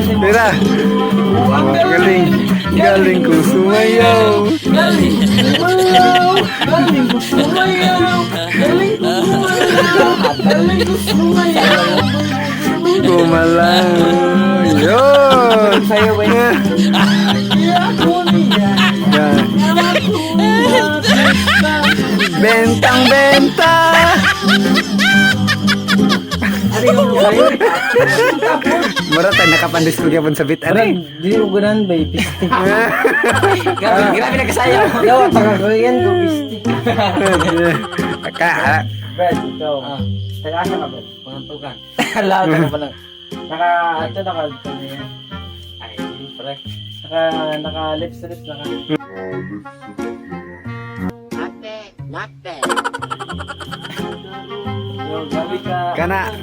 Tira. Oh, galing. Galing kong sumayaw. Galing sumayaw. Galing ko sumayaw. Galing ko sumayaw. Galing ko sumayaw. Kumalang. Yun. Sa'yo ba yun? Yan. Bentang benta. Ano yung sa'yo? Mura tayo nakapandis ko gyapon sa bit ani. Di ko ganan ba pistik. Grabe, grabe nagkasayaw. Yaw, taga-Korean ko pistik. Ka. Brad, ikaw. Taga-asa ka, Brad? Pangantukan. Lahat ka pala. Naka, ito naka, ano yan? Ay, pre. Naka, naka lips to lips, naka. Not bad, not bad. Yo, gabi ka. Kana.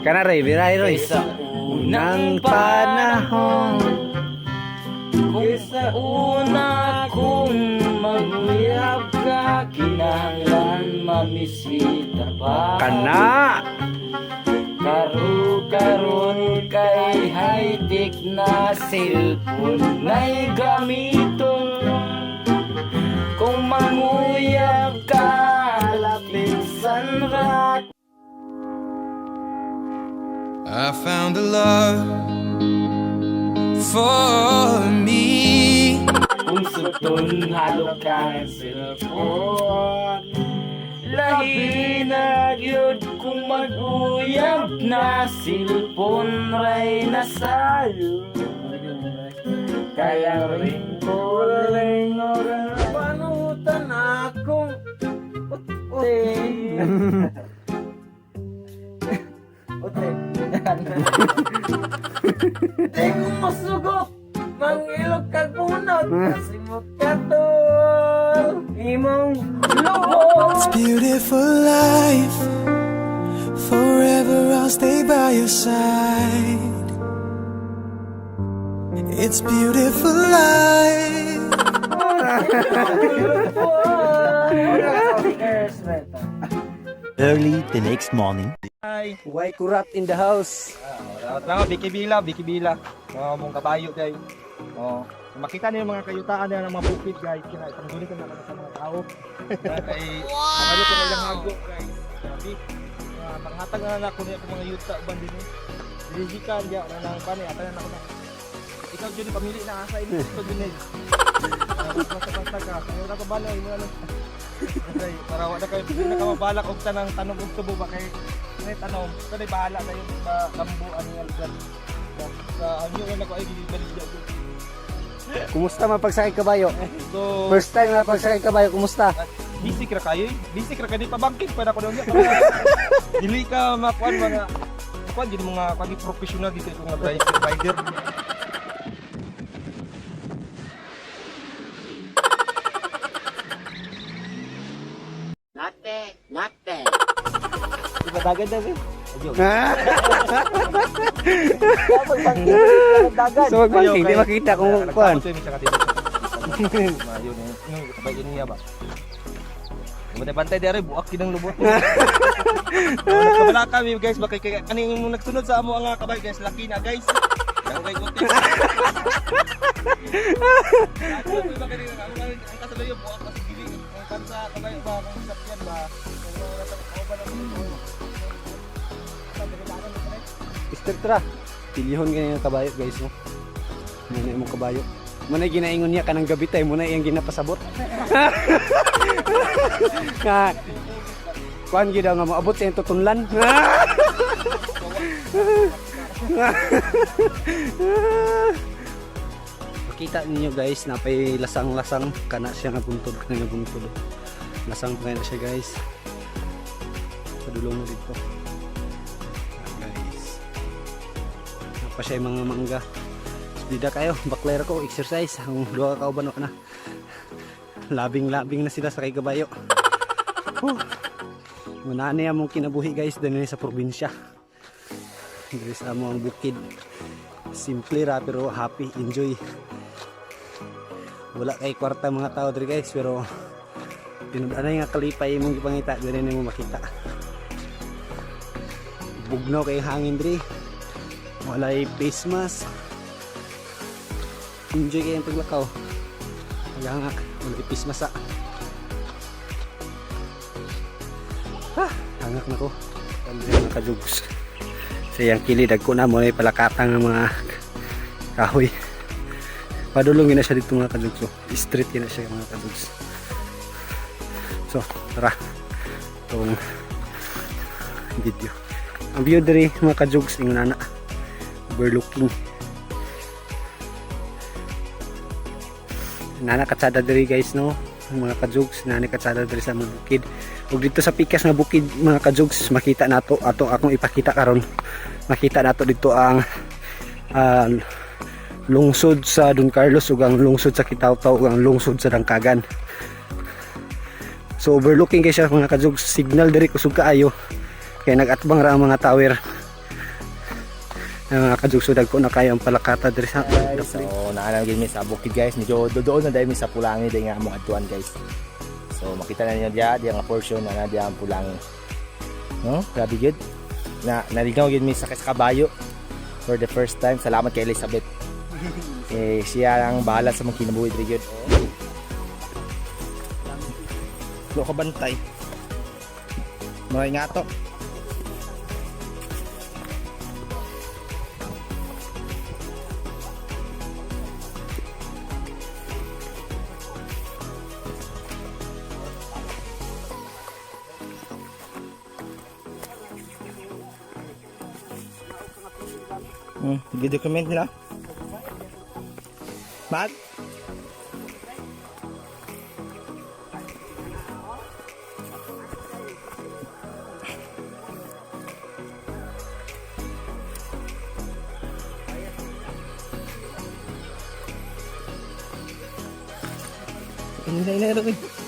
Kana Ray, biray Roy. Sa Unang panahon. Kung sa una kung maguyab ka, kinahanglan mamisita pa. Kana. Karu karon kay high-tech na cellphone na'y gamiton. Kung manguyab ka, lapit sanra. I found a love for me. Kung sutun halo ka ang cellphone. Lahi na gyud kung mag-uyab na cellphone ray na sayo. Kaya rin ko rin Panutan akong ute. Ute. Di ko masugot. Mangilog kag bunot. Kasi mo katol. Imong lubot. It's beautiful life. Forever I'll stay by your side. It's beautiful life. Early the next morning. Why kurat in the house? Salamat, Vicky Bila, Vicky Bila. Mga mong kabayo guys. Oh, makita niyo yung mga kayutaan niya ng mga bukid guys. Kina itanggunin ko naman sa mga tao. Kay kabalo ko ilang hago guys. Grabe. Mga panghatag na nako niya akong mga yuta uban din. Dilihikan diya na nang pani ata na nako na. Ikaw jud pamili na asa ini gusto jud ni. Basta basta ka. Ayaw na kabalo imo ano. Kasi para wala kayo hindi na ka mabalak og tanang tanom og tubo ba kay may tanom. Kanay bahala kayo sa kambo ang nga lugar. Sa ang yun ako ay gibaligya jud. Kumusta mapagsakay kabayo? So First time na pagsakay kabayo, kumusta? Basic ra kayo eh. Basic ra kay di pa banking pa na ko niya. Dili ka makuan mga kuan gid mga kuan professional dito itong mga rider rider. Not bad, not bad. Di ba dagan daw eh? Ha? Dagan. So magbanking, di makita kung kuan. Mayo ni. Nung kabay niya ba. Bantay-bantay dere buak kinang lubot. Nagkabala kami guys, baka kay kaning nagsunod sa amo ang kabay guys, laki na guys. Ako kay guti. Ang kasaluyo buak kasi gili ang kansa kabay ba kung sakyan ba. Kung wala sa kauban ang Mr. Tra, pilihon ganyan ang kabayo guys no. Muna imong kabayo. Muna ginaingon niya kanang gabi tay, muna iyang ginapasabot. Nga kuan gyud daw nga moabot sa iyang tutunlan. Makita ninyo guys, napay lasang-lasang kana siya nga buntod, kana nga buntod. Lasang pa na siya guys. Padulong na dito. Ah, guys. Napa siya yung mga mangga. Bida kayo, bakler ko, exercise. Ang duha ka kauban na. Labing-labing na sila sa kay kabayo. Huh. Muna na mong kinabuhi guys dinhi sa probinsya. Diri sa amo ang bukid. Simple ra pero happy, enjoy. Wala kay kwarta mga tao diri guys pero tinud-anay nga kalipay imong gipangita diri nimo makita. Bugnaw kay hangin diri. Walay face mask. Enjoy kayong paglakaw. Paghangak, wala ipis masa. Ah, hangak na ko. Andre mga kajugs. Sa iyang kilid, dagko na mo na palakatang ng mga kahoy. Padulong yun na siya dito mga kajugs. So, street yun na siya mga kajugs. So, tara. Itong video. Ang view diri mga kajugs, ingon na. Overlooking. Nana katsada diri guys no, mga kajugs, nana katsada diri sa mga bukid. Ug dito sa pikas nga bukid mga kajugs, makita nato ato akong ipakita karon. Makita nato dito ang lungsod sa Don Carlos ug ang lungsod sa Kitaw-Taw ug ang lungsod sa Dangkagan. So overlooking kay siya mga kajugs, signal diri kusog kaayo. Kay nagatbang ra ang mga tower. Ang mga kajugs, so dagko na kayo ang palakata diri sa Guys, so naalam gid mi sa bukid guys. Medyo doon na dahil mi sa Pulangi dahil nga among adtuan guys. So makita na ninyo diya, diya nga portion na na diya ang Pulangi. No? Grabe gid. Na naligaw gid mi sa kabayo for the first time. Salamat kay Elizabeth. Eh, siya ang bahala sa mga kinabuhi diri gyud. Lo ka bantay. Mga ingato. Document nila. Bag? Ini na ina.